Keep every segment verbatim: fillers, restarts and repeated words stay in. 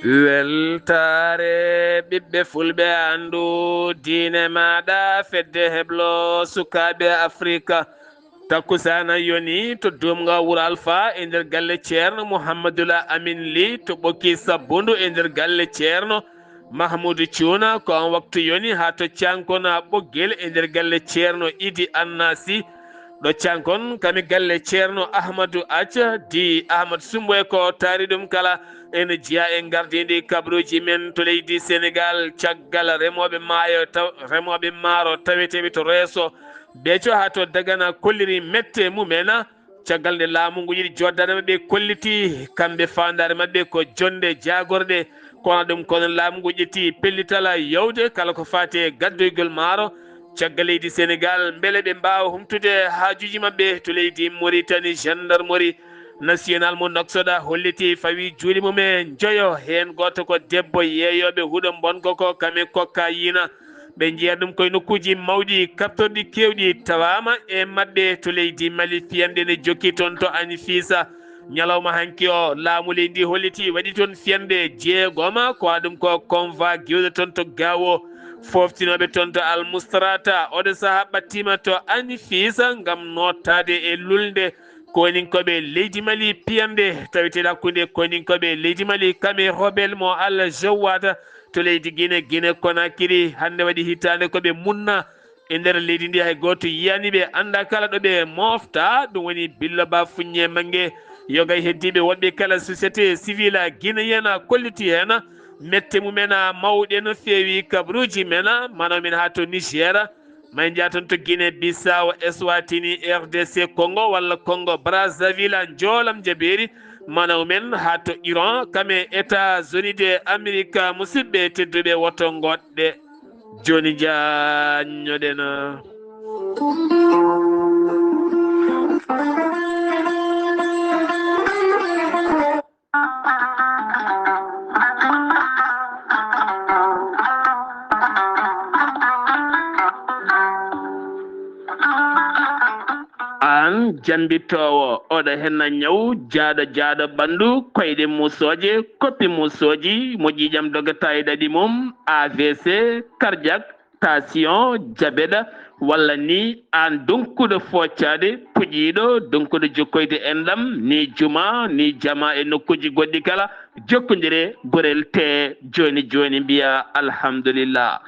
Weltaare ɓiɓɓe fulɓe, anndu diine maaɗa, fedde heblo sukaaɓe Afrika. Takkusaana yoni to Duumga Wuro Alfa e nder galle Ceerno Muhammadul Amin Li, to Ɓokki Sabbundu e nder galle Ceerno Mahmuudu Cuuna. Ko on waktu yoni haa to Cankona Ɓoggel e nder galle Ceerno Idi Annasi. Ɗo Cankon kami galle Ceerno Ahmadu Acca di Ahmad Sumbo e ko taari ɗum kala. Ene jeyaa e ngardiindi kabaruuji men to leydi Senegaal, caggal remooɓe maayo taw-, remooɓe maaro taweteeɓe to Reeso Beco haa to Dagana kolliri mette mum'en. Caggal nde laamu ngu yiɗi jooɗdaade maɓɓe kolliti, kamɓe faandaare maɓɓe ko jonnde jaagorɗe, kono ɗum ko noon laamu ngu ƴetti pellital yawde kala ko faati e gaddoygol maaro. Caggal leydi Senegaal, mbele ɓe mbaawa humtude haajuuji maɓɓe to leydi Moritani, gendarmerie national mo Nouakchott holliti fawi juuɗe mum e njoyo, heen gooto ko debbo yeeyooɓe huɗo mbonko ko kame cocaïne. Ɓe njeyaa ɗum koye nokkuuji mawɗi, kaɓtorɗi keewɗi tawaama e maɓɓe to leydi Mali. Fiyande ne jokki toon to Anifisa. Ñalawma hanki o, laamu leydi ndi holliti waɗi toon fiyande jeegoma, ko waɗi ɗum ko convoi giwɗo toon to Gaawo. Foftinooɓe toon to Almustrata, oɗo sahaa ɓattiima to Anifisa ngam nootaade e lulnde koyninkooɓe leydi Mali, piyande taweteeɗo hakkunde koyninkooɓe leydi Mali, kame rebel mo Al Jawwata to leydi Gine, Gine Konakiri. Hannde waɗi hitaande ko ɓe munna e nder leydi ndi, hay gooto yiyaani ɓe, annda kala ɗo ɓe mofta. Ɗum woni Billo Ba Fuññe Mange. Yogay heddiiɓe woɗɓe kala société civile guinéenne kolliti heen mette mum'en mawɗe no feewi kabaruuji men, manaw men haa to Niger. May njaha toon to Guinée Bissau, Eswatini, R D C Congo walla Congo Brazzaville, njoolam jabeeri, manaw men haa to Iran, kame États-Unis de Amérique. Musidɓe tedduɓe, woto ngoɗɗe. Jooni njaanñoɗen. Aan jammbitoowo, oɗo henna ñaw jaaɗo jaaɗo ɓanndu, koyɗe muusooje, koppi muusooji, mo ƴiiƴam dogata e ɗaɗi mum, A V C, cardiaque, tension, diabète, walla ni aan donkuɗo foccaade, puƴiiɗo, donkuɗo jokkoyde enɗam, ni juma, ni jama e nokkuuji goɗɗi kala, jokkondire Gorel Tee jooni jooni, mbiya alhamdulillah.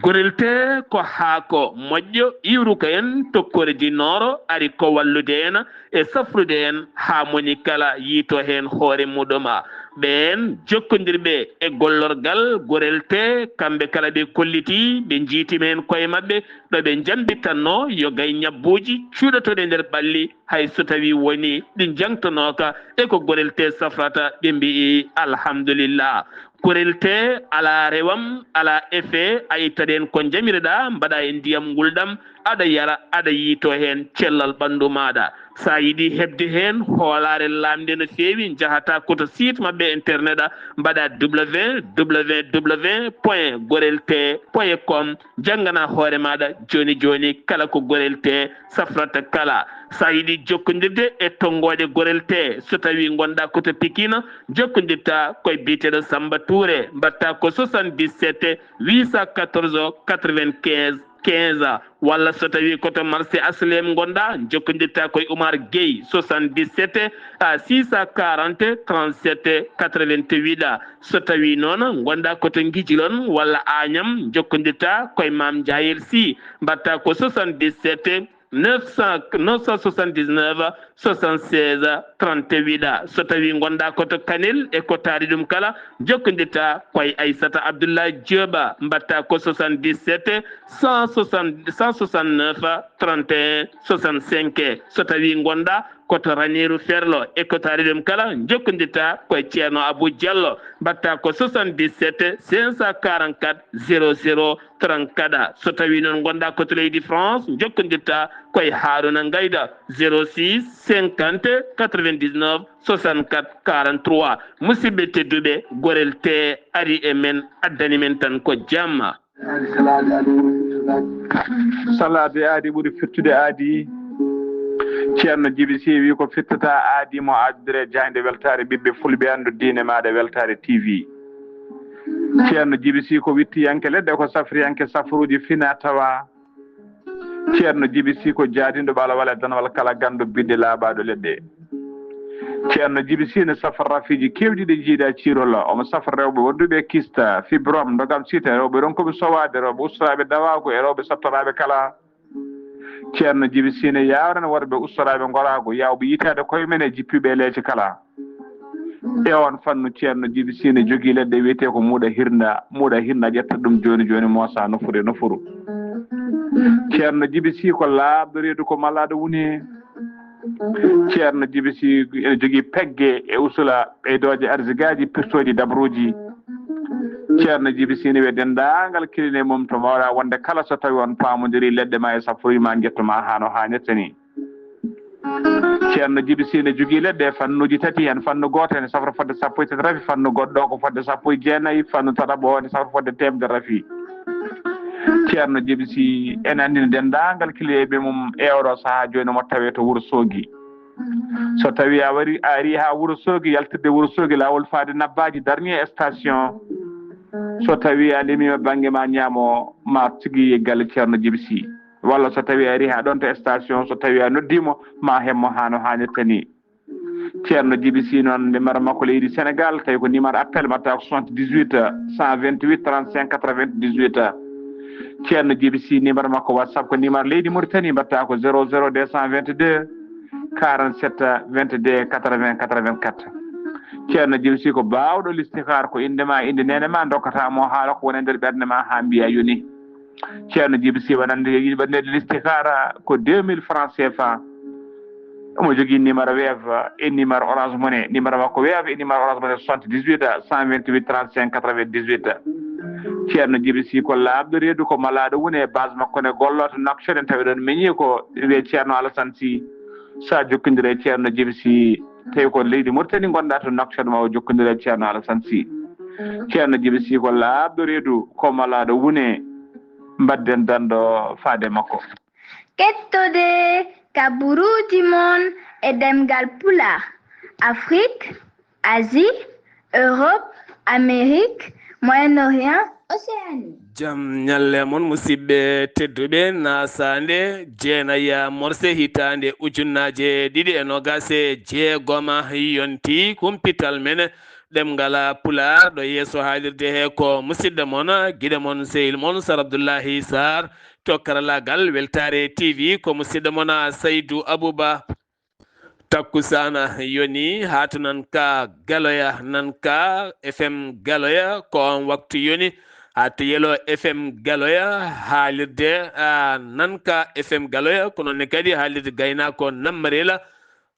Gorel Tee ko haako moƴƴo iwruka en to Corée du Nord, ari ko wallude en e safrude en haa moni kala yiito heen hoore muɗum. Ɓeen jokkondirɓe e gollorgal Gorel Tee, kamɓe kala ɓe kolliti, ɓe njiitima heen koye maɓɓe, ɗo ɓe njambitanno yo gay ñabbuuji cuuɗotooɗi e nder ɓalli, hay so tawii woni ɗi njangtanooka e ko Gorel Tee safrata, ɓe mbi'i alhamdulillah. Gorel Tee alaa rewam, alaa effet, a ittaɗen ko njamireɗaa, mbaɗa e ndiyam ngulɗam, aɗa yara, aɗa yiito heen cellal ɓanndu maaɗa. So a yiɗi heɓde heen hoolaare laamnde no feewi, njahata ko to site maɓɓe internet, mbaɗa www point gorel tee point com, njanngana hoore maaɗa jooni jooni kala ko Gorel Tee safrata kala. So a yiɗi jokkondirde e tonngooɗe Gorel Tee, so tawii ngonɗaa ko to Pikine, jokkondirta koye biyeteeɗo Samba Touré, mbaɗta ko soixante-dix-sept huit cent quatorze quatre-vingt-quinze quinze, walla so tawii ko to marché H L M ngonɗaa, jokkondirta koye Oumar Gueye, soixante-dix-sept six cent quarante trente-sept quatre-vingt-huit. So tawii noon ngonɗaa ko to Ngijilon walla Agnam, jokkondirta koye Maam Njaayel Sy, mbaɗta ko soixante-dix-sept neuf cent, neuf cent soixante-dix-neuf soixante-seize trente-huit. So tawii ngonɗaa ko to Kanel e ko taari ɗum kala, jokkondirta koye Aissata Abdoulaye Diop, mbaɗta ko soixante-dix-sept cent soixante, cent soixante-neuf trente et un soixante-cinq. So tawii ngonɗaa ko to Raneeru Ferlo e ko taari ɗum kala, jokkondirta koye Ceerno Abou Diallo, mbaɗta ko soixante-dix-sept cinq cent quarante-quatre zéro zéro trente-quatre. So tawii noon ngonɗaa ko to leydi France, jokkondirta koye Haaruna Ngayda, zéro six cinquante quatre-vingt-dix-neuf soixante-quatre quarante-trois. Musidɓe tedduɓe, Gorel Tee ari e men, addani men tan ko jamma. Salaade aadi ɓuri firtude aadi. Ceerno Jibi Sii wi ko firtata aadi mo aadudere jaaynde weltaare ɓiɓɓe fulɓe, anndu diine maaɗa weltaare T V. Ceerno Jibi Sii ko wittiyanke leɗɗe, ko safriyanke safruuji fina tawa. Ceerno Jibi Sii ko jaadinɗo ɓalawal e danawal kala ganndo bidde laaɓaaɗo leɗɗe. Ceerno Jibi Sii ne safra rafiiji keewɗi ɗi jiidaa ciirol. Omo safra rewɓe wonduɓe e kista, fibrome, ndogam sita, rewɓe ronkooɓe sowaade, rewɓe ustoraaɓe dawaagu e rewɓe sattoraaɓe kala. Ceerno Jibi Sii ne yaawrana worɓe ustoraaɓe ngoraagu, yaawɓe yitaade koye men e jippiiɓe e leece kala. E oon fannu, Ceerno Jibi Sii ne jogii leɗɗe wiyetee ko muuɗa hirnda, muuɗa hirnda ƴetta ɗum jooni jooni moosa nofuru e nofuru. Ceerno Jibi Sii ko laaɓɗo reedu, ko malaaɗo woni. Ceerno Jibi Sii ene jogii pegge e usula ɓeydooje arsigaaji, pirtooji dabruuji. Ceerno Jibi Sii ne wiya denndaangal kiline mum to mawɗa wonde kala so tawi on paamondirii leɗɗe ma e safruuji ma njetto ma haa no haanirta ni. Ceerno Jibi Sii ne jogii leɗɗe e fannuuji tati, heen fannu gooto ene safra fodde sappo e tati rafi, fannu goɗɗo ko fodde sappo e jeenayi, fannu tataɓo o ene safra fodde teemedere rafi. Ceerno Jibi Sii ene anndina denndaangal kiliyeeɓe mum e oɗo sahaa jooni mo tawee to Wuro Soogi. So tawi a wari, a ari haa Wuro Soogi, yaltirde Wuro Soogi, laawol faade Nabbaaji, dernier station. So tawi a limiima bannge ma ñaamo, ma tigi galle Ceerno Jibi Sii. Walla so tawi a ari haa ɗoon to station, so tawi a noddiimo, ma hemmo haa no haanirta ni. Ceerno Jibi Sii noon, numéro makko leydi Sénégal, tawi ko numéro appel, mbaɗta ko soixante-dix-huit, cent vingt-huit, trente-cinq, quatre-vingt-dix-huit. Ceerno Jibi Sii, numéro makko WhatsApp ko numéro leydi Mauritanie, mbaɗta ko zéro zéro deux cent vingt-deux, quarante-sept, vingt-deux, quatre-vingts, quatre-vingt-quatre. Ceerno Jibi Sii ko baawɗo listixaar, ko innde ma, innde neene ma, ndokkata mo haala ko woni e nder ɓernde ma haa mbiya yoni. Ceerno Jibi Sii wonande yiɗɓe nder listixaara ko deux mille francs C F A. Omo jogii numéro Wave e numéro Orange Money. Numéro makko Wave e numéro Orange Money soixante-dix-huit, cent vingt-huit, trente-cinq, quatre-vingt-dix-huit. Ceerno Jibi Sii ko laaɓɗo reedu, ko malaaɗo woni e base makko ne gollo to Nouakchott, en tawi ɗoon meñi ko wiyee Ceerno Alassane Sii. So a jokkondire e Ceerno Jibi Sii, tawi ko leydi Mauritanie ngonɗa to Nouakchott, ma o jokkondire e Ceerno Alassane Sii. Ceerno Jibi Sii ko laaɓɗo reedu, ko malaaɗo woni, mbadden danndo faade makko. Kettode kaburuuji mon e ɗemngal Pulaar, Afrik, Asie, Europe, Amérique, Moyen-Orient, Océanie. Jam ñalle mon musidɓe tedduɓe, nasaande jeenaya morse hitaande ujunnaaje ɗiɗi e noogaas e jeegoma yonti kumpital men ɗemngal Pulaar ɗo yeeso haalirde he ko musidɗo mon, giɗo mon, sehil mon Sar Abdullahi Sar to karalaagal Weltaare T V ko musidɗo mon Saydu Abuba. Takkusaana yoni haa to nan ka Galoya, nan ka F M Galoya ko on waktu yoni haa to Yelo F M Galoya haalirde nan ka F M Galoya ko noon ne kadi haalirde gaynaako Nammarela.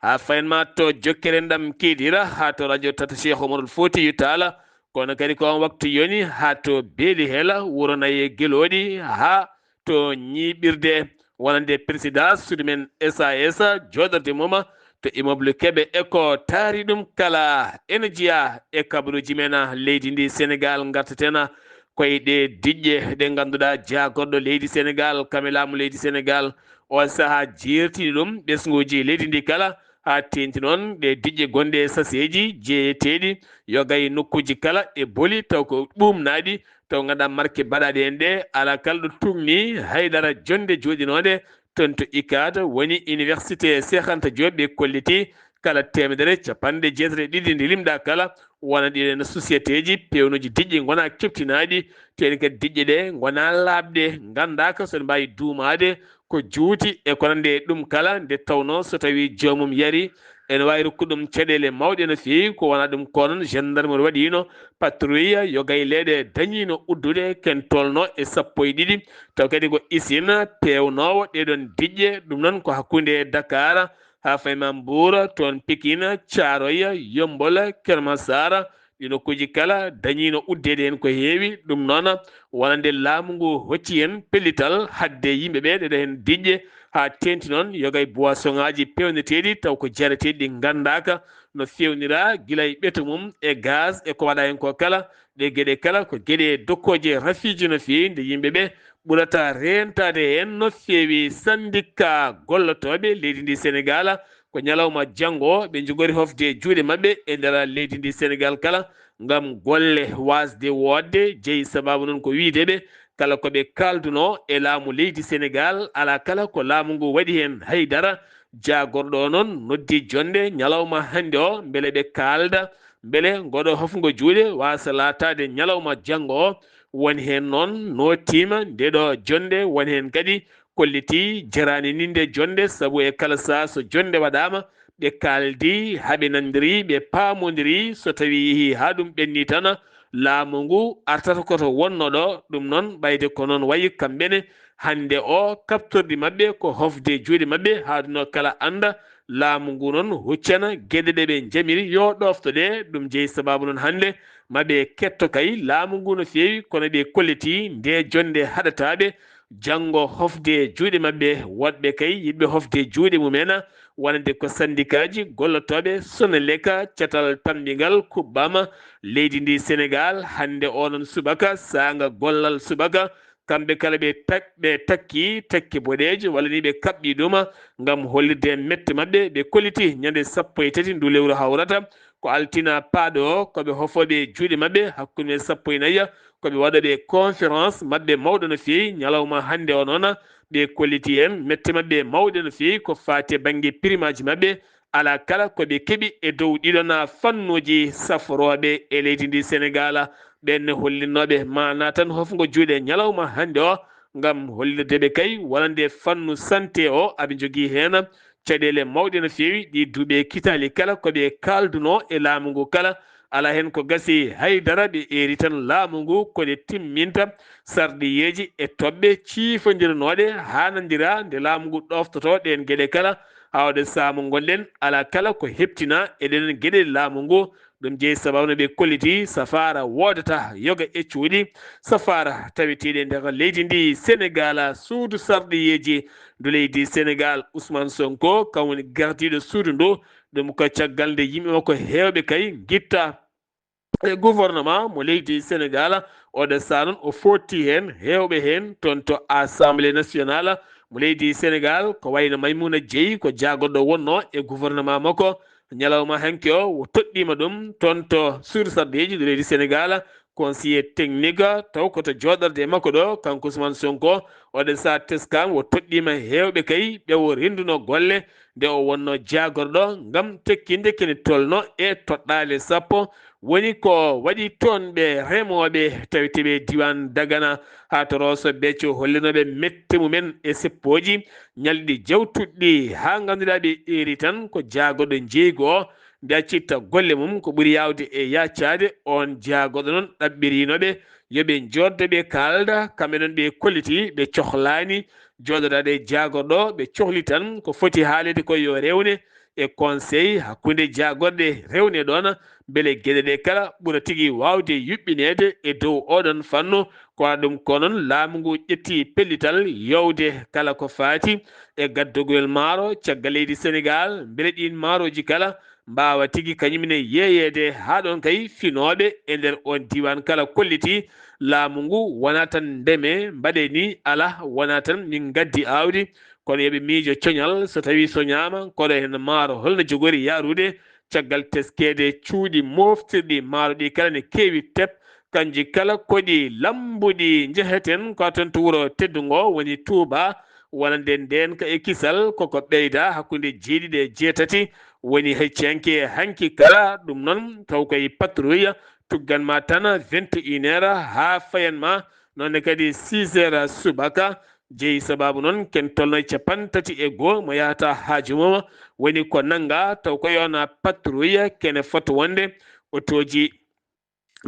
Haa fayin ma to jokkere ndam kiidira haa to radio tata Cheikh Omarul Foti Taala kono kadi ko on waktu yoni haa to beeli hela wuro naye gelooɗi haa to ñiiɓirde wonande président suudu men S A S jooɗorde mum to immeuble Keɓe Eko taari ɗum kala ene jeyaa e kabaruuji men leydi ndi Sénégal ngartaten koye ɗe diƴƴe ɗe ngannduɗaa jaagorɗo leydi Sénégal kam e laamu leydi Sénégal on sahaa jeertini ɗum ɓesnguuji leydi ndi kala haa teeŋti noon ɗe diƴƴe gonɗe e saseeji jeeyeteeɗi yoga e nokkuuji kala e boli taw ko ɓuumnaaɗi taw ngannduɗaa marke baɗaaɗe heen ɗe alaa kala ɗo tuugni haydara jonnde jooɗinoonde toon to ICAD woni université Cheikh Anta Diop ɓe kolliti kala teemedere capanɗe jeetati e ɗiɗi nde limɗaa kala wona ɗiɗen sociétéeji peewnooji diƴƴe ngonaa keɓtinaaɗi teeɗi kadi diƴƴe ɗe ngonaa laaɓɗe nganndaaka so ɗe mbaawi duumaade ko juuti e ko nandi e ɗum kala nde tawnoo so tawii joomum yarii ene waawi rokkude ɗum caɗeele mawɗe no feewi ko wonaa ɗum ko noon gendarmerie waɗiino patrouille yoga e leyɗe dañiino uddude ken tolnoo e sappo e ɗiɗi taw kadi ko usine peewnoowo ɗeeɗoon diƴƴe ɗum noon ko hakkunde Dakar haa fayi ma Mbuur toon Pikin Caaroy Yombol Kermasara ɗi nokkuuji kala dañiino uddeede heen ko heewi ɗum noon wonande laamu ngu hocci heen pellital haɗde yimɓe ɓe ɗeɗo heen diƴƴe haa teeŋti noon yoga e boisonŋaaji peewneteeɗi taw ko jareteeɗi ɗi nganndaaka no feewniraa gila e ɓeto mum e gaz e ko waɗaa heen ko kala ɗee geɗe kala ko geɗe dokkooje rafiiji no feewi nde yimɓe ɓe ɓurata reentaade heen no feewi sanndikaa gollotooɓe leydi ndi Senegaal ko ñalawma janngo ɓe njogori hofde juuɗe maɓɓe e nder leydi ndi Senegaal kala ngam golle waasde woodde. Jeyi sabaabu noon ko wiyde ɓe, kala ko ɓe kaaldunoo e laamu leydi Senegaal, alaa kala ko laamu ngu waɗi heen hay dara. Jaagorɗo o noon noddi jonnde ñalawma hannde o, mbele ɓe kaalda, mbele ngoɗo hofngo juuɗe waasa laataade ñalawma janngo o. Won heen noon nootiima nde ɗo jonnde, won heen kadi kollitii jaraani ni nde jonnde, sabu e kala sahaa so jonnde waɗaama, ɓe kaaldi, haa ɓe nanndiri, ɓe paamondiri, so tawii yehii haa ɗum ɓenni tan, laamu ngu artata ko to wonnoo ɗo. Ɗum noon, ɓayde ko noon wayi, kamɓe ne, hannde o, kaɓtorɗi maɓɓe ko hofde juuɗe maɓɓe, haa aduna kala annda laamu ngu noon huccana geɗe ɗe ɓe njamiri yo ɗoofto ɗe. Ɗum jeyi sabaabu noon hannde ma ɓe ketto kay laamu ngu no feewi, kono ɓe kollitii nde jonnde haɗataa ɓe janngo hofde juuɗe maɓɓe. Woɗɓe kay yiɗɓe hofde juuɗe mum'en, wonande ko sandikaaji gollotooɓe Sonelec, catal tammbingal kuɓɓaama leydi ndi Senegaal hannde o noon subaka, saanga gollal subaka, kamɓe kala ɓe tak-, ɓe takki tekke boɗeejo, walla ni ɓe kaɓɓi ɗum ngam hollirde mette maɓɓe. Ɓe kolliti ñande sappo e tati ndu lewru hawrata, ko altina paaɗo o, ko ɓe hofooɓe juuɗe maɓɓe hakkunde sappo e nayi, ko ɓe waɗooɓe conférence maɓɓe mawɗo no feewi ñalawma hannde o noon. Ɓe kolliti heen mette maɓɓe mawɗe no feewi ko faati e bannge primaaji maɓɓe, alaa kala ko ɓe keɓi e dow ɗiɗon fannuuji saforooɓe e leydi ndi Senegaal. Ɓeen ne hollinnooɓe maanaa tan hofngo juuɗe ñalawma hannde o, ngam hollirde ɓe kay wonande fannu santé o, aɓe njogii heen caɗeele mawɗe no feewi. Ɗi duuɓi e kitaali kala ko ɓe kaaldunoo e laamu ngu kala, alaa heen ko gasi hay dara, ɓe eeri tan laamu ngu ko nde timminta sarɗiyeeji e toɓɓe ciifondirnooɗe haa nanndira nde laamu ngu ɗooftotoo ɗeen geɗe kala. Haa oɗo sahaa mo ngonɗen, alaa kala ko heɓtinaa e ɗeen geɗe laamu ngu. Ɗum jeyi sabaabu no ɓe kolliti safaara woodata yoga e cuuɗi, safaara taweteeɗi e nder leydi ndi Senegaal, suudu sarɗiyeeji ndu leydi Senegaal. Ousmane Sonko, kam woni gardiiɗo suudu ndu, ɗum ko caggal nde yimɓe makko heewɓe kay ngitta e gouvernement mo leydi Senegaal. Oɗo sahaa noon o footti heen heewɓe heen toon to Assemblée nationale mo leydi Senegaal, ko wayno Maimouna Dièye, ko jaagorɗo wonnoo e gouvernement makko. Ñalawma hanki o, o toɗɗiima ɗum toon to suudu sarɗiyeeji ndu leydi Senegaal, conseiller technique, taw ko to jooɗorde e makko ɗo, kanko Ousmane Sonko. Oɗo sahaa teskaama o toɗɗiima heewɓe kay ɓe o renndunoo golle nde o wonnoo jaagorɗo ngam tekkinde kene tolno e toɗɗaale sappo. Woni ko waɗi toon ɓe remooɓe tawetee ɓe diiwaan Dagana haa to Rosso Béthio, hollinooɓe mette mumen e seppooji ñalɗi jawtuɗi haa ngannduɗaa ɓe eeri tan ko jaagorɗo njeeygu o nde accitta golle mum. Ko ɓuri yaawde e yaacaade, oon jaagorɗo noon ɗaɓɓiriino ɓe yo ɓe njooddo ɓe kaalda, kamɓe noon ɓe kolliti ɓe cohlaani jooɗodaade e jaagorɗo, ɓe cohli tan ko foti haaleede ko yo rewne e conseil hakkunde jaagorɗe rewne ɗoon, mbele geɗe ɗe kala ɓura tigi waawde yuɓɓineede e dow oɗon fannu. Ko waɗa ɗum ko noon laamu ngu ƴetti pellital yowde kala ko faati e gaddogol maaro caggal leydi Senegaal, mbele ɗiin maarooji kala mbaawa tigi kañum ne yeeyeede haa ɗoon kay finooɓe e nder oon diiwaan kala kolliti laamu ngu wonaa tan ndeme mbaɗe ni, alaa, wonaa tan min ngaddi aawdi, kono yo ɓe miijo coñal, so tawii soñaama koɗo heen maaro holno jogori yahrude caggal teskeede cuuɗi moftirɗi maaro ɗi kala ne keewi tep, kanji kala koɗi lambuɗi njeheten ko toon to wuro teddungo woni Touba. Wonande ndeen ka e kisal koko ɓeyda hakkunde jeeɗiɗi e jeetati woni hecci hanki e hanki kala. Ɗum noon taw koye patrouille tuggan ma tan vingt et une heures haa fayan ma noonne kadi six heures subaka. Jeyi sabaabu noon ken tolno e capanɗe tati e goo mo yahata haaju mum woni ko nannga taw ko yona patrouille kene foto wonde otooji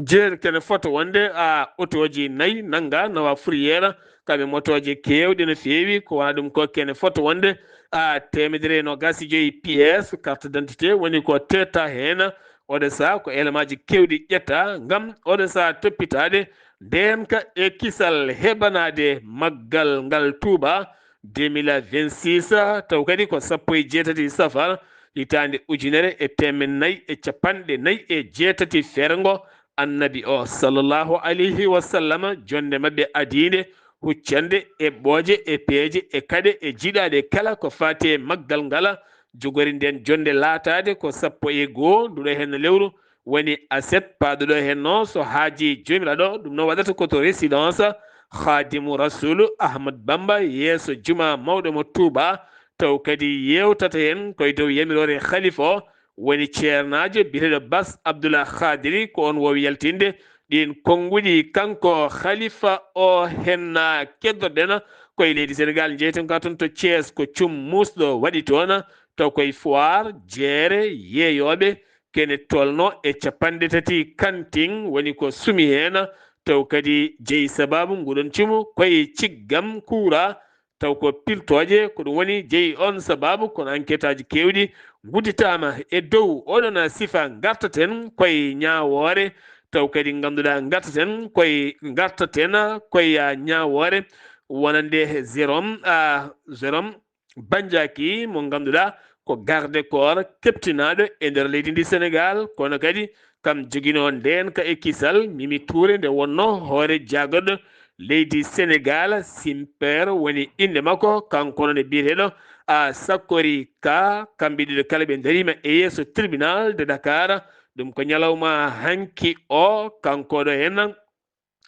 jeer kene foto wonde a otooji nayi nannga nawa Fourrière, kamɓe motooje keewɗe no feewi. Ko wona ɗum ko kene foto wonde a teemedere e noogaas e joyi pièce carte d'identité woni ko teeta heen. Oɗo saha ko élémentji keewɗi ƴetta ngam oɗo saha toppitaade ndeenka e kisal heɓanaade maggal ngal Touba deux mille vingt-six, taw kadi ko sappo e jeetati safar hitaande ujunere e teemed nayi e capanɗe nayi e jeetati feere ngo Annabi o sallallahu alayhi wa sallama, jonde maɓɓe adiinde, huccande eɓɓooje e peeje e kaɗe e jiɗaaɗe kala ko faati e maggal ngala, jogori nden jonde laataade ko sappo e goo nduɗo heen lewru, woni aset paaduɗo heen noon so haaji joomiraaɗo, ɗum noon waɗata ko to résidence Khadimu Rasulu Ahmad Bamba, yeeso juma mawɗo mo Touba. Taw kadi yeewtata heen koye dow yamiroore khalifa o, woni ceernaajo biyeteeɗo Bas Abdullah Khadiri, ko on woowi yaltinde ɗiin konnguɗi. Kanko khalifa o, heen keddorɗen koye leydi Sénégal, njeyten ka toon to Thiès, ko cum muusɗo waɗi toon, taw koye foire jeere yeeyooɓe, kene tolno e capanɗe tati kantin, woni ko sumi heen, taw kadi jeyi sababu nguɗon cumu koye ciggam kuura, taw ko piltooje, ko ɗum woni jeyi on sababu, kono enquêteaji keewɗi ngudditaama e dow oɗon sifa. Ngartaten koye ñaawoore, taw kadi ngannduɗaa ngartaten koye, ngartaten koye, ah, ñaawoore wonande Jérôme, ah, Jérôme Bandiaki, mo ngannduɗaa ko garde corps keɓtinaaɗo e nder leydi ndi Sénégal, kono kadi kam joginoo ndeenka e kisal. Mimi Touré nde wonnoo hoore jaagoɗo leydi Sénégal, Simper woni innde makko, kanko noon e biyeteeɗo a Sakori Ka, kamɓe ɗiɗo kala ɓe ndariima e yeeso tribunal de Dakar. Ɗum ko ñalawma hanki o, kanko ɗo heen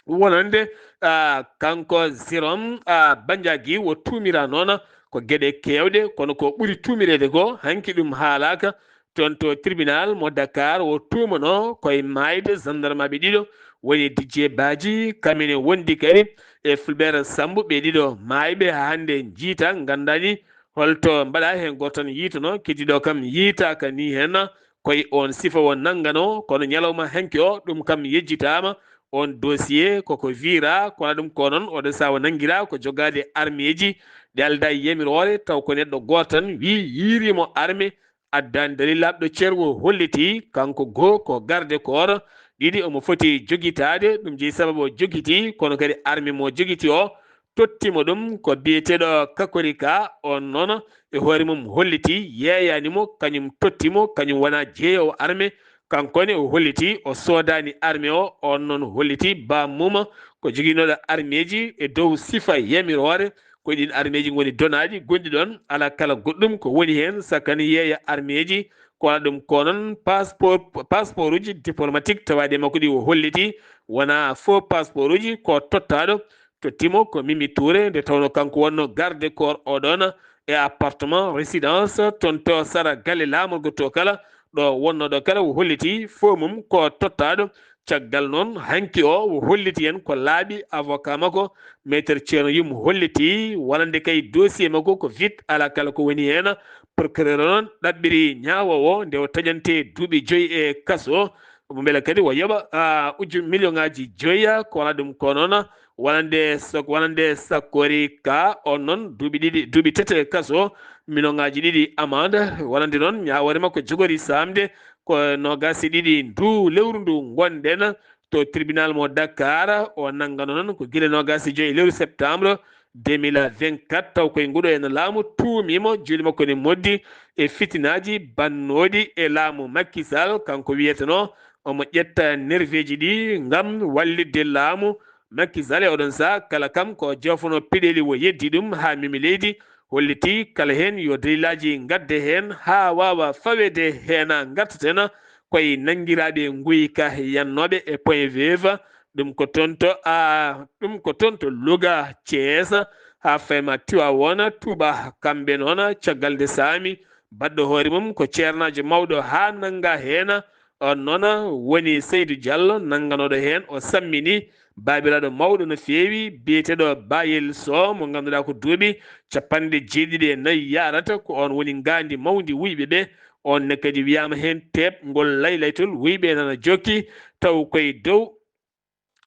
wonande, ah, kanko Jérôme, ah, Bandiagui, wo tuumira noon ko geɗe keewɗe, kono ko ɓuri tuumireede ko, hanki ɗum haalaaka toon to tribunal mo Dakar, wo tuumano koye maayde gendarmeɓe ɗiɗo, woni Didier Badji, kamine wondi kadi e Fulbert Sambou, ɓe ɗiɗo maayɓe haa hannde njiita, nganndaani holto mbaɗa heen, gooto tan yiitono, keddiiɗo kam yiitaaka ni heen. Koye on sifa o nanngano, kono ñalawma hanki o, ɗum kam yejjitaama. On dossier koko wira, kono ɗum ko noon, oɗo sawa nanngira ko jogaade armeeji ɗi aldaa e yamiroore, taw ko neɗɗo gooto tan wi yiiriimo arme, addaani dalil laaɓɗo cer o holliti, kanko goo ko garde corps, ɗiɗi omo foti jogitaade, ɗum jeyi sababu o jogiti, kono kadi arme mo jogiti o, tottimo ɗum ko biyeteeɗo Kakorika, on noon e hoore mum holliti yeeyaani mo, kañum tottimo, kañum wona jeeyoowo arme. Kanko ne o holliti o soodaani arme o, on noon holliti bammum ko joginooɗo armeeji e dow sifa yamiroore, ko ɗiin armeeji ngoni donaaɗi gonɗi ɗoon, alaa kala goɗɗum ko woni heen, sakkani yeeya armeeji, ko waɗa ɗum ko noon passeport, passeport uji diplomatique tawaaɗi e makko ɗi o holliti, wona faux passeport uji, ko tottaaɗo. Tottimo ko Mimi Touré, nde tawno kanko wonno garde corps oɗon e appartement résidence toon to sara galle laamorgo to kala, ɗo wonnoɗo kala o holliti fo mum ko tottaaɗo. Caggal noon, hanki o, o holliti en ko laaɓi avocat makko, Maître Ceerno Yum holliti, wonande kay dossier makko ko vide, alaa kala ko woni heen. Procureur o noon ɗaɓɓiri ñaawoowo nde o taƴante duuɓi joyi e kaso, mo mbele kadi o yoɓa, ah, uju million ŋaaji joyi, ko wona ɗum ko noon, wonande so, wonande Sakori Ka, on noon duuɓi ɗiɗi, duuɓi tati e kaso, million ŋaaji ɗiɗi amande, wonande noon ñaawoore makko jogori saamde ko noogaas e ɗiɗi ndu lewru ndu ngonɗen to tribunal mo Dakar. O nanngano noon ko gila noogaas e joyi lewru septembre deux mille vingt-quatre, taw koye nguɗo en laamu tuumimo, juuɗe makko ne moddi e fitinaaji bannooɗi e laamu Macky Sall, kanko wiyeteno omo ƴetta nerveeji ɗi ngam wallitde laamu Macky Sall e oɗon saha, kala kam ko jofono peɗeeli o yeddi ɗum haa memi leydi, holliti kala heen yo dalilaaji ngadde heen haa waawa faweede heen. Ngartaten koye nanngiraaɓe nguyka yannooɓe e point veuve, ɗum ko toon to, a, ɗum ko toon to Louga, Thiès, haa fayma Tiwaawoona, Touba, kamɓe noon caggal nde saami baɗɗo hoore mum ko ceernaajo mawɗo haa nannga heen. On noon woni Seydou Diallo nannganooɗo heen, o sammini baabiraaɗo mawɗo no feewi biyeteeɗo Bayel Sow, mo ngannduɗaa ko duuɓi capanɗe jeeɗiɗi e nayi yaarata, ko on woni ngaandi mawndi wuyɓe ɓe. On ne kadi wiyaama heen teeɓ ngol laylaytol wuyɓe nana jokki, taw koye dow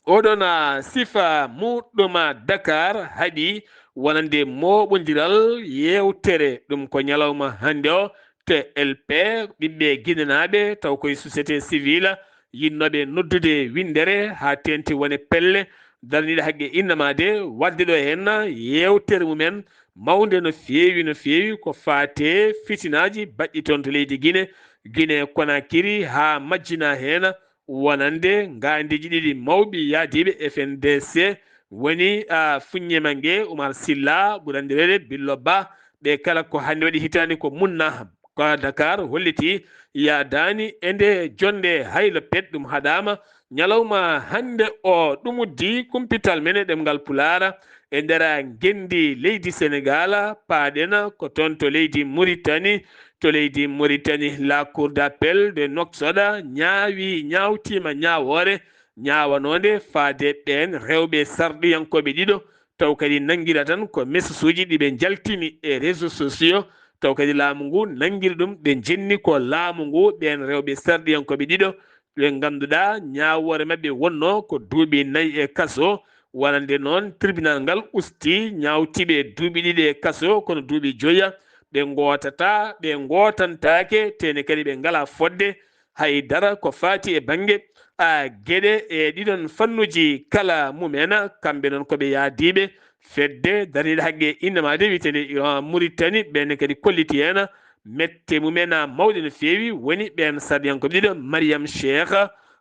oɗon, ah, sifa muɗɗuma Dakar haɗi wonande mooɓondiral yeewtere. Ɗum ko ñalawma hannde o, T L P, ɓiɓɓe Ginenaaɓe, taw koye société civile, yinnooɓe noddude winndere haa teeŋti wone pelle daraniiɗe haqqe innama de, waɗde ɗo heen yeewtere mumen mawnde no feewi, no feewi, ko faate fitinaaji baɗɗi toon to leydi Gine, Gine Konakiri, haa majjina heen wonande ngaandiiji ɗiɗi mawɓi yahdiiɓe F N D C, woni, a, Fuññemange Oumar Sylla, ɓuri anndireede Billo Ba. Ɓe kala ko hannde waɗi hitaande ko munna Ko Dakar hollitii yahdaani e nde jonnde haylo pet ɗum haɗaama ñalawma hannde o. Ɗum uddii kumpital men e ɗemngal Pulaar e nder ngenndi leydi Senegaal, paaɗen ko toon to leydi Muritani. To leydi Muritani, la Cour d'appel de Nouakchott ñaawi, ñaawtiima ñaawoore ñaawanoonde faade ɓeen rewɓe sarɗiyankooɓe ɗiɗo, taw kadi nanngira tan ko message uji ɗi ɓe njaltini e réseaux sociaux, taw kadi laamu ngu nanngiri ɗum, ɓe njenni ko laamu ngu ɓeen rewɓe sarɗiyankooɓe ɗiɗo, ɓe ngannduɗaa ñaawoore maɓɓe wonnoo ko duuɓi nayi e kaso. Wonande noon, tribunal ngal usti ñaawtiiɓe duuɓi ɗiɗi e kaso, kono duuɓi joya ɓe ngootata, ɓe ngootantaake, tene kadi ɓe ngalaa fodde hay dara ko faati e bannge, a, geɗe e ɗiɗon fannuji kala mumen. Kamɓe noon ko ɓe yahdiiɓe fedde darniiɗe haqqe innamaade wiyeteende Iran Muritani, ɓeen kadi kolliti heen mette mumen mawɗe no feewi, woni ɓeen sarɗiyankooɓe ɗiɗo, Mariam Cheikh,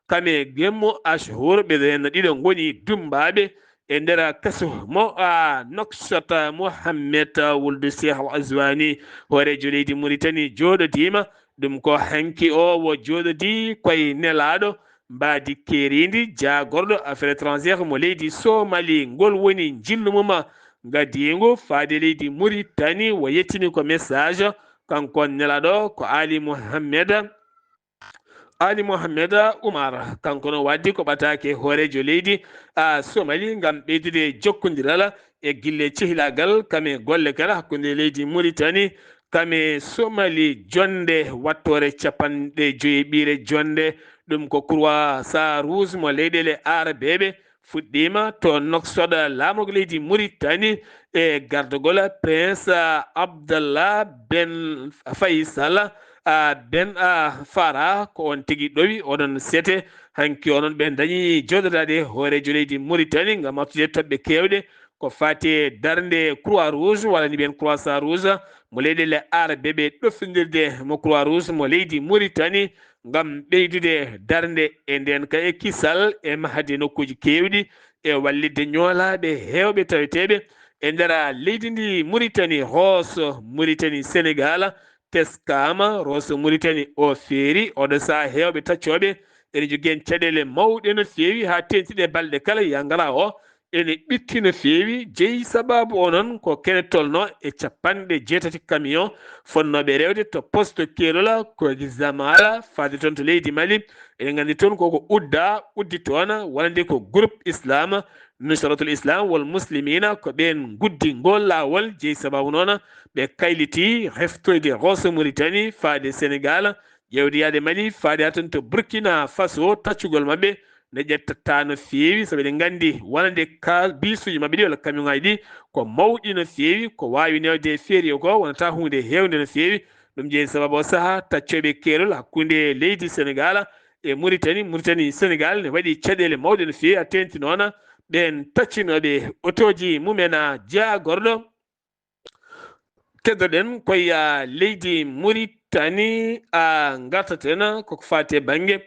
kam e Gemmo Ashhur, ɓe heen ɗiɗo ngoni dummbaaɓe e nder kaso mo, a, Nouakchott. Mohammed Wuldu Cheikh Al Azwani, hooreejo leydi Muritani, jooɗodiima. Ɗum ko hanki o wo jooɗodii koye nelaaɗo mbaadi keeriindi jaagorɗo affaires étrangères mo leydi Somali. Ngol woni njillu mum ngadiingu faade leydi Muritani. Wo yettini ko message, kanko nelaaɗo ko Ali Mohammed, Ali Mohammed Umar. Kanko noon waddi ko ɓataake hooreejo leydi, a, Somali ngam ɓeydude jokkondiral e gille cehilaagal kam e golle kala hakkunde leydi Muritani kam e Somali. Jonnde wattoore capanɗe joyi ɓiire jonnde, ɗum ko Croissant Rouge mo leyɗeele Aarabeeɓe fuɗɗiima to Nouakchott, laamorgo leydi Muritani, e gardagol Prince Abdallah Ben Faisal, a, Ben, a, Farah, ko oon tigi ɗowi, oɗon seete. Hanki onon ɓe dañi jooɗodaade hooreejo leydi Muritani ngam artude toɓɓe keewɗe ko faati e darnde Croix Rouge, walla ni ɓeen Croissant Rouge mo leyɗeele Aarabeeɓe, ɗoftondirde mo Croix Rouge mo leydi Muritani, ngam ɓeydude darnde e ndeen ka e kisal e mahde nokkuuji keewɗi e wallitde ñoolaaɓe heewɓe taweteeɓe e nder leydi ndi Muritani. Hooso Muritani Senegaal teskaama, Rooso Muritani o feeri. Oɗo sahaa heewɓe taccooɓe ene njogii heen caɗeele mawɗe no feewi haa teeŋti ɗe balɗe kala yangara o ene ɓitti no feewi, jeyi sabaabu o noon ko kene tolno e capanɗe jeetati camion fotnooɓe rewde to poste Kelola ko Gizamala faade toon to leydi Mali. Eɗen nganndi toon koko udda, uddi toon, wonande ko groupe Islam, Nusratul Islam wal Muslimina, ko ɓeen nguddi ngol laawol, jeyi sabaabu noon ɓe kayliti heftoyde Rooso Muritani faade Senegaal, ƴeewde yaade Mali faade haa toon to Burkina Faso, taccugol maɓɓe nde ƴettataa no feewi, sabu eɗen nganndi wonande ka bisuuji maɓɓe ɗi walla camion ŋaaji ɗi ko mawɗi no feewi, ko waawi newde e feeri o ko wonata huunde heewnde no feewi. Ɗum jeyi sabaabu o sahaa taccooɓe keerol hakkunde leydi Senegaal e Muritani, Muritani Senegaal ne waɗi caɗeele mawɗe no feewi, a teeŋti noon ɓeen taccinooɓe otooji mumen a jaagorɗo. Keddoɗen koye, ah, leydi Muritani, ah, ngartaten koko faati e bannge,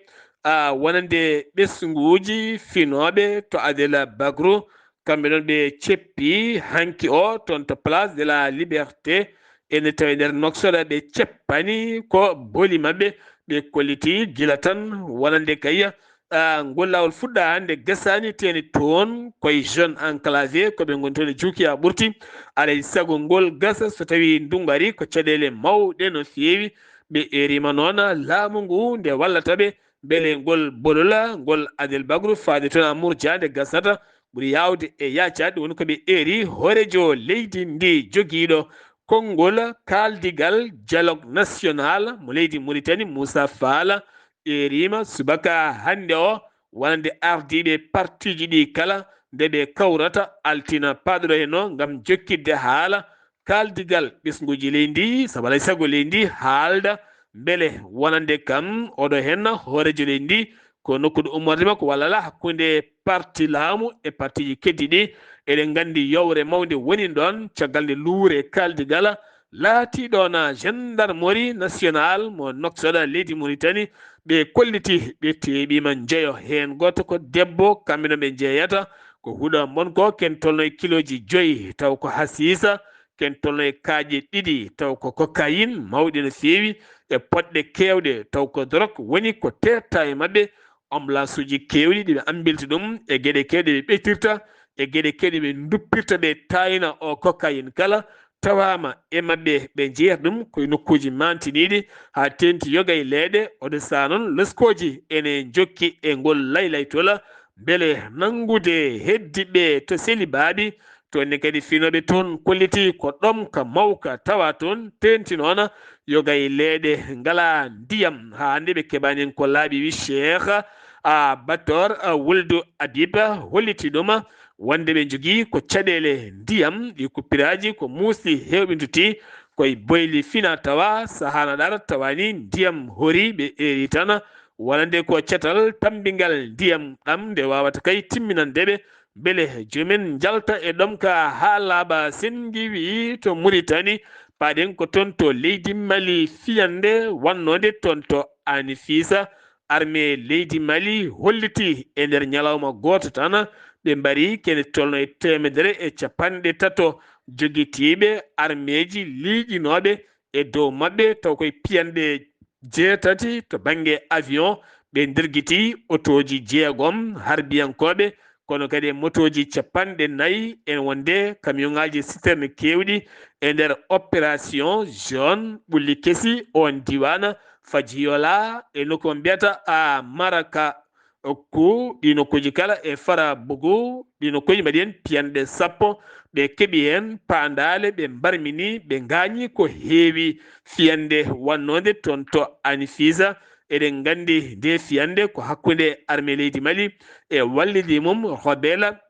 ah, wonande ɓesnguuji finooɓe to Adel Bagro. Kamɓe noon ɓe ceppi hanki o toon to Place de la Liberté. Ene tawi nder Nouakchott ɓe ceppani ko boli maɓɓe, ɓe kolliti gila tan wonande kay ah, ngol laawol fuɗɗa hannde, gasaani teeni toon koye zone enclavée, ko ɓe ngoni toon e juuki haa ɓurti. Alay sago ngol gasa, so tawii ndunngu arii, ko caɗeele mawɗe no feewi. Ɓe eeriima noon laamu ngu nde wallata ɓe, mbele ngol bolola, ngol Adel Bagro faade toon a murja nde gasata, ɓuri yaawde e yaacaade. Woni ko ɓe eeri hooreejo leydi ndi jogiiɗo konngol kaaldigal dialogue national mo leydi Muritani, Moussa Fall, eeriima subaka hannde o, wonande ardiiɓe partiiji ɗi kala, nde ɓe kawrata altina paaɗuɗo heen o, ngam jokkitde haala kaaldigal ɓesnguuji leydi ndi, sabu alay sago leydi ndi haalda mbele wonande kam oɗo heen hooreejo leydi ndi, ko nokku ɗo ummorde makko walla alaa hakkunde parti laamu e partiiji keddi ɗi. Eɗen nganndi yowre mawnde woni ɗoon, caggal nde luure kaaldigal laatii ɗoon gendarmerie nationale mo Nouakchott leydi Muritani, ɓe kolliti ɓe teeɓiima njeyo. Heen gooto ko debbo, kamɓe no ɓe njeeyata ko huɗo mon ko ken tolno e kilooji joyi, taw ko hasiisa ken tolno e kaaƴe ɗiɗi taw ko cocaïne mawɗe no feewi, e poɗɗe keewɗe taw ko drogue woni ko teerta e maɓɓe. Ambulance uji keewɗi ɗiɓe ambilta ɗum e geɗe keewɗe ɓe ɓeytirta, e geɗe keewɗe ɓe duppirta ɓe taayna o cocaïne kala tawaama e maɓɓe, ɓe njeeyata ɗum koye nokkuuji maantiniiɗi, haa teeŋti yoga e leeɗe. Oɗo sahaa noon leskooji ene njokki e ngol laylaytola, mbele nanngude heddiiɓe to seli baabi. Toon ne kadi finooɓe toon kolliti ko ɗomka mawka tawa toon, teeŋti noon yoga e leeɗe ngalaa ndiyam. Haa hannde ɓe keɓaani heen ko laaɓi, wi Cheikh, a, Bator, a, Wuldu Abiba holliti ɗum wonde ɓe njogii ko caɗeele ndiyam, ɗi kuppiraaji ko muusɗi heewɓintuti koye boyli fina tawa sahaa na ɗara tawa ni ndiyam hori ɓe eeri tan, wonande ko catal tammbingal ndiyam ɗam nde waawata kay timminande ɓe, mbele joomen njalta e ɗomka haa laaɓa. Sen ngiwi to Muritani, paaɗen ko toon to leydi Mali, fiyannde wannoonde toon to Anifisa, armée leydi Mali holliti e nder ñalawma gooto tan, ɓe mbari kene tolno e teemedere e capanɗe tato jogitiiɓe armeeji liiƴinooɓe e dow maɓɓe, taw koye piyanɗe jeetati to bannge avion, ɓe ndirgiti otooji jeegom harbiyankooɓe, kono kadi e motooji capanɗe nayi, en wonde camion ŋaaji citerne keewɗi e nder opération jaune ɓulli kesi on diiwaan, Fajiola e nokku mo mbiyata a Maraka. Ko ɗi nokkuuji kala e Farabougou, ɗi nokkuuji mbaɗi heen piyanɗe sappo, ɓe keɓi heen paandaale, ɓe mbarmini, ɓe ngaañi ko heewi. Fiyannde wannoonde toon to Anifisa, eɗen nganndi nde fiyannde ko hakkunde armée leydi Mali e wallidi mum Robela,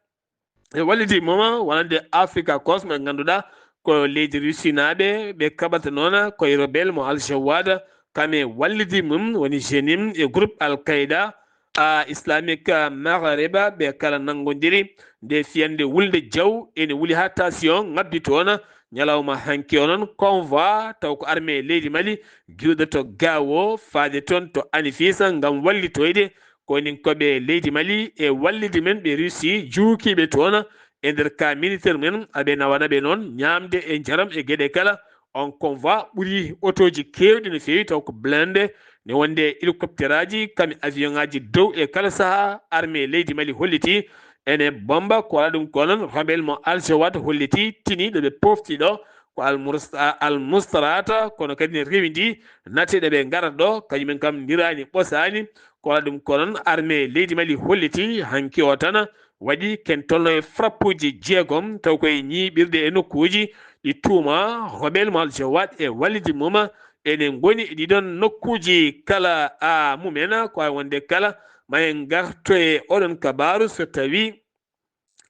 e wallidi mum wonande Africa Cosmo, ɓe ngannduɗaa ko leydi Russie naaɓe, ɓe kaɓata noon koye Robel mo Al Jawad, kam e wallidi mum woni Jenim e groupe Al Qaeda, a, Islamique Maghariba, ɓe kala nanngondiri. Nde fiyannde wulnde jaw ene wuli haa tension ŋabbi toon. Ñalawma hanki o noon, convoi taw ko armée leydi Mali giwɗo to Gao faade toon to Anifisa ngam wallitoyde koninkoɓe leydi Mali e wallidi men ɓe Russie juukiiɓe toon e nder ka militaire men, aɓe nawana ɓe noon ñaamde e njaram e geɗe kala. On convoi ɓuri otooji keewɗi no feewi, taw ko blindé, ne wonde hélicoptèraaji, kam e avion ŋaaji dow e kala sahaa. Armée leydi Mali holliti ene bomba, ko waɗa ɗum ko noon rebel mo Al Jawad holliti, tini ɗo ɓe pofti ɗo ko Al Mursa-, Al Mustarata, kono kadi ne rewindi nati ɗo ɓe ngarata ɗo, kañumen kam ndiraani ɓosaani. Ko waɗa ɗum ko noon armée leydi Mali holliti hanki o tan waɗi ken tolno e frappuuji jeegom, taw koye ñiiɓirde e nokkuuji ɗi tuuma rebel mo Al Jawad e wallidi mum ene ngoni e ɗiɗon nokkuuji kala a mumen. Ko wawi wonde kala ma en ngarto e oɗon kabaaru so tawi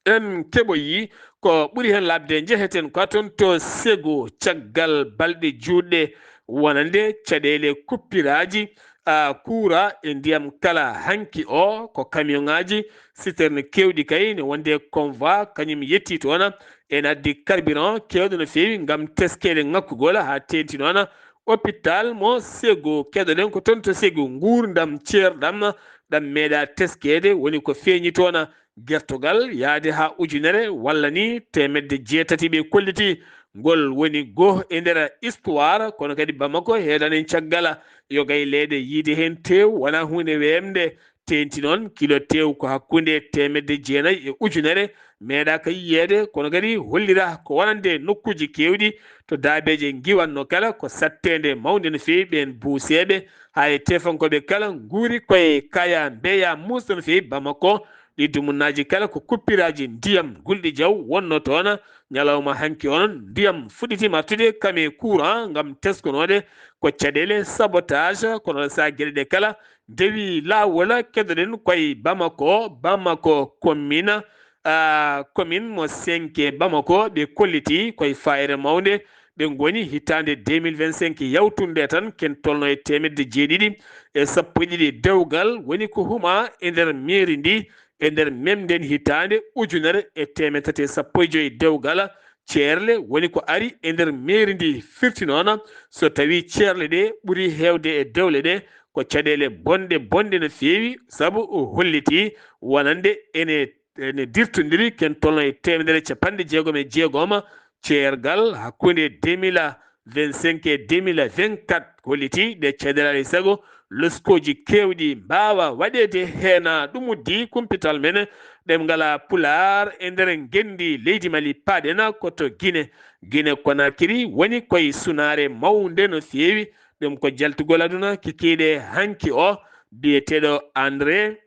en keɓoyi ko ɓuri heen laaɓde. Njeheten ko toon to Segu, caggal balɗe juutɗe wonande caɗeele kuppiraaji, a, kuura e ndiyam kala. Hanki o ko camion ŋaaji citerne keewɗi kay ne wonde convoi kañum yetti toon, ene addi carburant keewɗo no feewi ngam teskeede ŋakkugol haa teeŋti noon hôpital mo Segu. Keɗoɗen ko toon to Segu, nguurndam ceerɗam ɗam meeɗa teskeede, woni ko feeñi toon. Gertogal yahde haa ujunere walla ni teemedde jeetati ɓe kolliti. Ngol woni goo e nder histoire, kono kadi Bamako heedan en caggal. Yoga e leeɗe, yiyde heen teew wonaa huunde weemde. Teeŋti noon kilo teew ko hakkunde teemedde jeenayi e ujunere, meeɗaaka yiyeede, kono kadi hollira ko wonande nokkuuji keewɗi to daabeeje ngiwanno kala ko satteende mawnde no feewi. Ɓeen buuseeɓe haa e tefankooɓe kala nguuri koye kaya mbeya muusde no feewi Bamako. Ɗi dumunnaaji kala ko kuppiraaji ndiyam gulɗi jaw wonno toon. Ñalawma hanki o noon, ndiyam fuɗɗitiima artude kam e courant ngam teskonoode ko caɗeele sabotage, kono so geɗe ɗe kala ndewi laawol. Keɗoɗen koye Bamako, Bamako commune, a, commune mo cinq Bamako, ɓe kolliti koye fayre mawnde. Ɓe ngoni hitaande deux mille vingt-cinq yawtunde tan, ken tolno e teemedde jeeɗiɗi e sappo e ɗiɗi dewgal woni ko huma e nder mairie ndi, e nder mem nden hitaande ujunere e teemedde tati e sappo e joy dewgal. Ceerle woni ko ari e nder mairie ndi, firti noon so tawi ceerle ɗe ɓuri heewde e dewle ɗe ko caɗeele bonɗe, bonɗe no feewi, sabu o holliti wonande ene, ene dirtondiri ken tolno e teemedere capanɗe jeegom e jeegom ceergal hakkunde deux mille vingt-cinq e deux mille vingt-quatre holliti ɗe caɗeele alaa e sago loskooji keewɗi mbaawa waɗeede. Heen ɗum uddi kumpital men ɗemngal Pulaar e nder ngenndi leydi Mali. Paaɗen ko to Gine. Gine Konakiri woni koye sunaare mawnde no feewi. Ɗum ko jaltugol aduna kikiiɗe hanki o, biyeteeɗo André,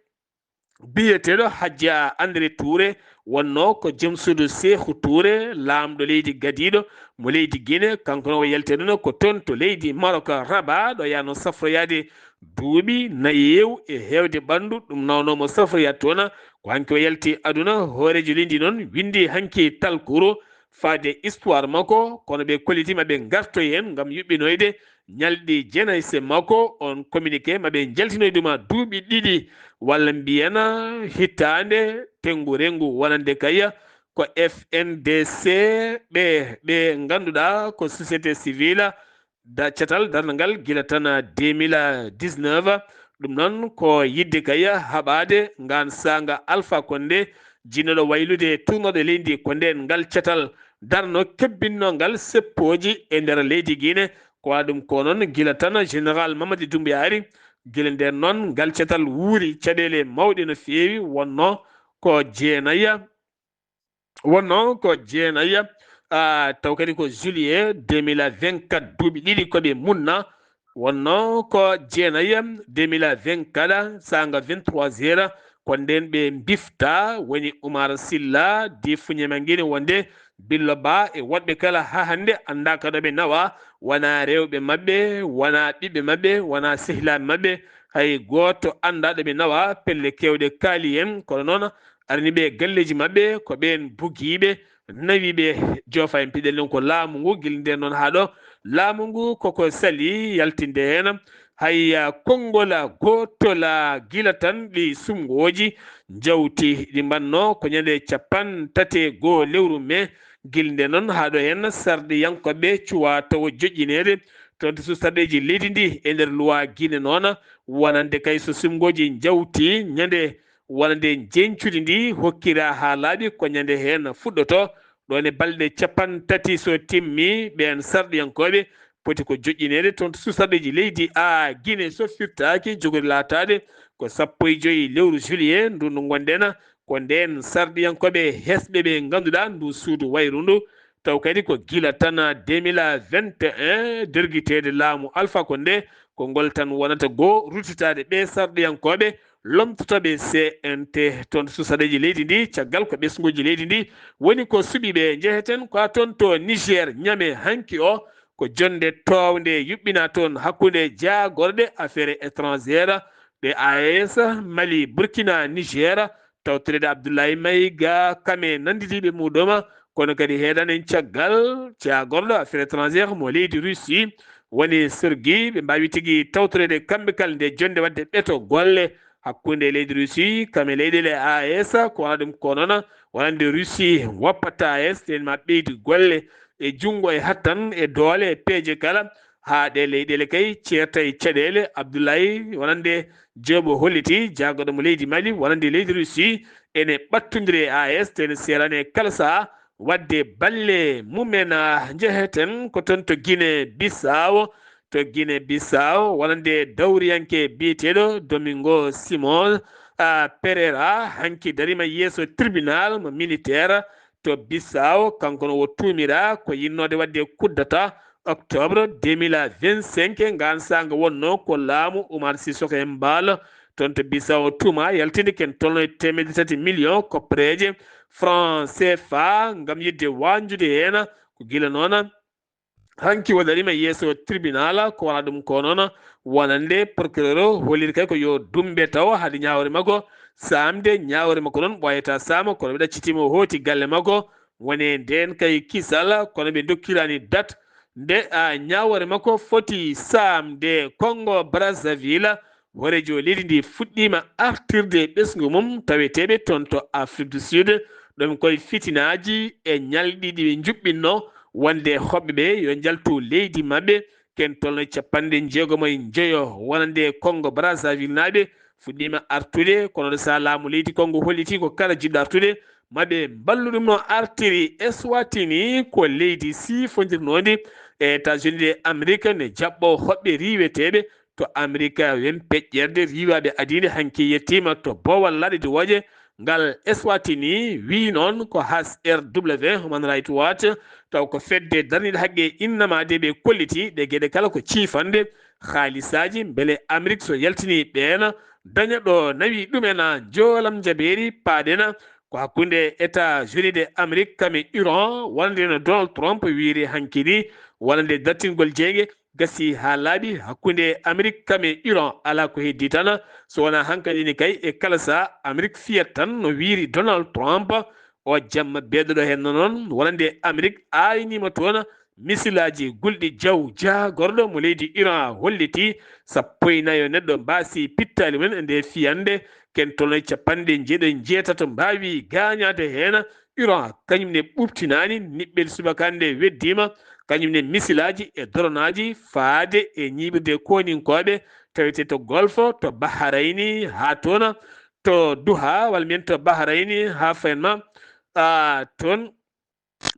biyeteeɗo Hajja André Touré, wonnoo ko jom suudu Seeku Touré, laamɗo leydi gadiiɗo mo leydi Gine. Kanko noon o yalti aduna ko toon to leydi Marok, Rabat, ɗo yahnoo safroyaade duuɓi nayeew e heewde ɓanndu. Ɗum nawno mo safroyaade toon, ko hanki o yalti aduna. Hooreejo leydi noon winndi hanki talkuru faade histoire makko, kono ɓe kolliti ma ɓe ngartoy heen ngam yuɓɓinoyde ñalɗi jeenayse makko. On communiqué ma ɓe njaltinoy ɗum duuɓi ɗiɗi walla mbiyana hitaande tenngu renngu wonande kay ko F N D C, ɓe, ɓe ngannduɗaa ko société civile, da-, catal darngal gila tan deux mille dix-neuf. Ɗum noon ko yiɗde kay haɓaade ngaan saanga Alpha Condé, jinnooɗo waylude tuugnooɗo leydi. Ko ndeen ngal catal darno kebbinnoo ngal seppooji e nder leydi Gine. Ko waɗa ɗum ko noon gila tan Général Mamadi Doumbouya ari. Gila ndeen noon ngal catal wuuri caɗeele mawɗe no feewi, wonnoo ko jeenaya, wonnoo ko jeenaya, ah, taw kadi ko juillet deux mille vingt-quatre, duuɓi ɗiɗi ko ɓe munna. Wonnoo ko jeenaya deux mille vingt-quatre, saanga vingt-trois heures, ko ndeen ɓe mbifta, woni Oumar Silla, di Fuñe Mangini, wonde Billo Ba e woɗɓe kala haa hannde anndaaka ɗo ɓe nawa, wonaa rewɓe maɓɓe, wonaa ɓiɓɓe maɓɓe, wonaa sehilaaɓe maɓɓe, hay gooto anndaa ɗo ɓe nawa, pelle keewɗe kaali en, kono noon arani ɓe galleeji maɓɓe, ko ɓeen bugiiɓe, nawi ɓe. Joofa en piɗel ɗum ko laamu ngu, gila ndeen noon haa ɗo, laamu ngu koko sali yaltinde heen. Hay, ah, konngol, ah, gootol, ah, gila tan ɗi sumngooji njawti, ɗi mbaɗnoo ko ñande cappanɗe tati e goo lewru mee, gila ndeen noon haa ɗo heen sarɗiyankooɓe cuwaa tawo joƴƴineede toon to suudu sarɗiiji leydi ndi. E nder luwaa Gine noon, wonande kay so sumngooji njawti ñande wonande njeñcudi ndi hokkira haa laaɓi, ko ñande heen fuɗɗoto. Ɗoon e balɗe cappanɗe tati so timmi, ɓeen sarɗiyankooɓe poti ko joƴƴineede toon to suudu sarɗiiji leydi. A, Gine so firtaaki, jogori laataade ko sappo e joy lewru juillet ndu ndu ngonɗen. Ko ndeen sarɗiyankooɓe hesɓe ɓe ngannduɗaa ndu suudu wayrundu, taw kadi ko gila tan deux mille vingt et un dergiteede laamu Alpha Condé, ko ngol tan wonata goo ruttitaade ɓe sarɗiyankooɓe lomtotooɓe C N T toon to suudu sarɗiiji leydi ndi, caggal ko ɓesnguuji leydi ndi woni ko suɓi ɓe. Njeheten ko toon to Niger, Niamey, hanki o, ko jonnde toownde yuɓɓinaa toon hakkunde jaagorɗe affaires étrangères ɗe A E S, Mali, Burkina, Niger, tawtoreede Abdoulaye Maïga Kame nanndidiiɓe muuɗum, kono kadi heedan en caggal jaagorɗo affaires étrangères mo leydi Russie woni Sergui. Ɓe mbaawi tigi tawtoreede kamɓe kala nde jonnde waɗde ɓeto golle hakkunde leydi Russie kam e leyɗeele A E S, ko wona ɗum ko noon wonande Russie woppata A E S, nden ma ɓeydu golle e junngo e hattan e doole e peeje kala, haa ɗe leyɗeele kay ceerta e caɗeele. Abdoulaye wonande Joop holliti jaagorɗo mo leydi Mali wonande leydi Russie ene ɓattondiri e A E S, te ene seerani e kala sahaa waɗde balle mum en. Ah, njeheten ko toon to Guinée Bissau. To Guinée Bissau, wonande dawriyanke biyeteeɗo Domingo Simon, ah, Pereira, hanki dariima yeeso tribunal mo militaire to Bissau. Kanko no o tuumiraa ko yinnoode waɗde coup d'État octobre deux mille vingt-cinq. Ngaan saanga wonnoo ko laamu Umar Sissoco Embaló toon to Bissau tuuma yaltinde ken tolno e teemedde tati million koppareeje franc C F A ngam yiɗde waanjude heen. Ko gila noon hanki o dariima yeeso tribunal, ko wona ɗum ko noon wonande procureur o holliri kay ko yo dumbe taw hade ñaawre makko saamde. Ñaawre makko noon ɓooyata saama, kono ɓe ɗaccitiima o hooti galle makko. Woni ndeen kay kisal, kono ɓe ndokkiraani date nde, a, ñaawre makko foti saamde. Congo Brazzaville, hooreejo leydi ndi fuɗɗiima artirde e ɓesngu mum taweteeɓe toon to Afrique du Sud. Ɗum koye fitinaaji e ñalɗi ɗi ɓe njuɓɓinnoo wonde hoɓɓe ɓe yo njaltu leydi maɓɓe. Ken tolno e capanɗe njeegom e njoyo wonande Congo Brazzaville naaɓe fuɗɗiima artude, kono ɗo sahaa laamu leydi Congo holliti ko kala jiɗɗo artude maɓe mballu ɗum no artiri. Eswatini ko leydi sifondirnoondi e États-Unis de Amérique, ne jaɓɓo hoɓɓe riiweteeɓe to Amérique wen peƴƴerde riiwaaɓe adiinde hanki yettiima to boowal laaɗe diwooje. Ngal Eswatini wii noon ko H R W, Human Rights Watch, taw ko fedde darniiɗe haqqe innamaadeeɓe kolliti ɗe geɗe kala ko ciifande haalisaaji, mbele Amérique so yaltinii ɓeena daña ɗo nawi ɗumen njoolam njabeeri paaɗena. Ko hakkunde États-Unis de Amérique kame Iran, wonande no Donald Trump wiiri hanki ni, wonande dartingol jeynge gasi haa laaɓi hakkunde Amérique kame Iran. Alaa ko heddii tan, so wonaa hankadi ni kay e kala sahaa Amérique fiyat tan no wiiri Donald Trump. O jamma beeɗoɗo heen noon, wonande Amérique aayniima toon misilaaji gulɗi jaw jaagorɗo mo leydi Iran holliti sappo e nayo neɗɗo mbaasi pittaali mum e nde fiyande. Ken tolno e capanɗe njeeɗo e njeetato mbaawi gaañaade heen. Iran kañum ne ɓuuɓtinaani, niɓɓel subaka nde weddiima, kañum ne misilaaji e doronaaji faade e ñiiɓirde kooninkooɓe tawetee to Golfo, to Bahrayni, haa toon to Duha, walla mbiyen to Bahrayni, haa fayin ma, a, toon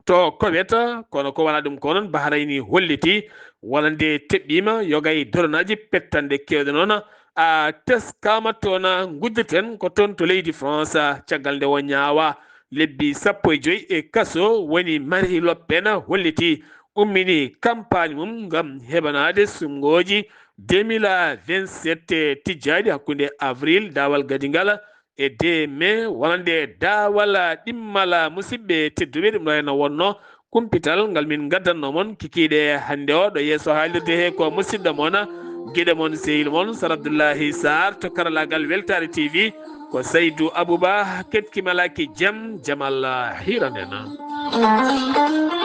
to Kowet, kono ko wonaa ɗum ko noon, Bahrayni holliti wonande teɓɓiima yoga e doronaaji pettanɗe keewɗe noon, a, teskaama toon, nguddirten ko toon to leydi France, caggal nde o ñaawa lebbi sappo e joy e kaso, woni Marie Le Pen holliti ummini campagne mum ngam heɓanaade suɓngooji deux mille vingt-sept. Tijjaaɗi hakkunde avril, daawal gadigal, e deux mai, wonande daawal ɗimmal. Musidɓe tedduɓe, ɗum ɗo henno wonno kumpital ngal min ngaddanno mon kikiiɗe hannde o. Ɗo yeeso haalirde he ko musidɗo mon, giɗo mon, sehil mon Sar Abdoullahi Sarr, to karalagal Weltaare T V ko Saydou Abouba. Keɗki malaki jam, jam Allah hiiran en.